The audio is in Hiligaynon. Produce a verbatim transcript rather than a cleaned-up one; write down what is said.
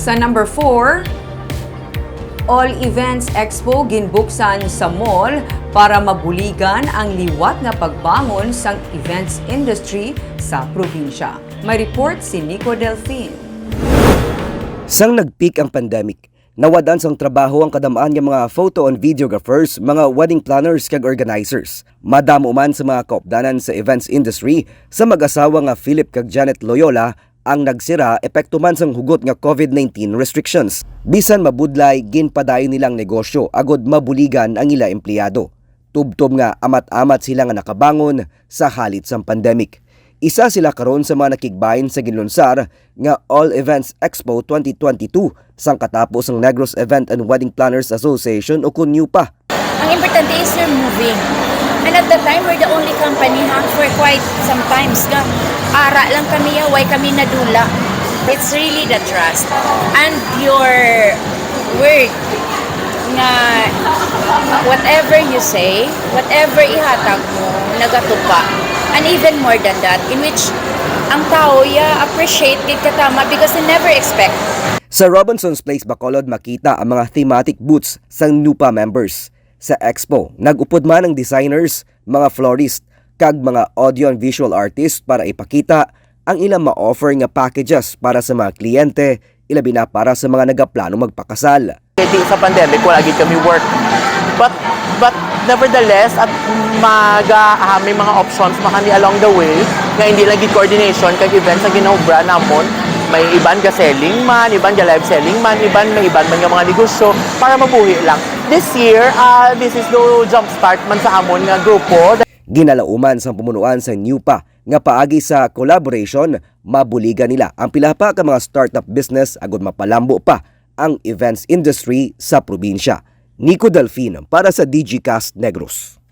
Sa number four, All Events Expo ginbuksan sa mall para mabuligan ang liwat nga pagbangon sang events industry sa probinsya. May report si Nico Delfin. Sang nag-peak ang pandemic, nawad-an sang trabaho ang kadam-an nga mga photo and videographers, mga wedding planners kag organizers. Madamo man sa mga kaupdanan sa events industry sa mag-asawa nga Philip kag Janet Loyola ang nagsira epekto man sang hugot nga COVID nineteen restrictions. Bisan mabudlay, ginpadayon nila ang negosyo agod mabuligan ang ila empleyado. Tubtob nga amat-amat sila nga nakabangon sa halit sang pandemic. Isa sila karon sa mga nakigbahin sa ginlunsar nga All Events Expo twenty twenty-two sang katapos sang Negros Event and Wedding Planners Association o kun NEWPA. Ang importante is you're moving. And at that time, we're the only company ha, for quite some times nga ara lang kami ya, why kami nadula. It's really the trust and your word nga whatever you say, whatever ihatag mo, nagatupa. And even more than that, in which ang tao ya appreciate gid katama because they never expect. Sa Robinson's Place Bacolod makita ang mga thematic booths sang NEWPA members. Sa expo, nag-upod man ang designers, mga florist, kag mga audio and visual artist para ipakita ang ilang ma-offer nga packages para sa mga kliyente, ilabi na para sa mga nagaplano magpakasal. Kay di sa pandemic, wala gid kami work. But but nevertheless, at maga ah, may mga options man kami along the way nga hindi lang gid coordination kag events ang ginobra namon. May iban ga selling man, iban ga live selling man, iban may iban man nga mga negosyo para mabuhi lang. This year, ah this is the jumpstart man sa amon nga grupo. Ginalauman sang pamunuan sa NEWPA nga paagi sa collaboration, mabuligan nila ang pila pa ka mga startup business agud mapalambo pa ang events industry sa probinsya. Nico Delfin para sa Digicast Negros.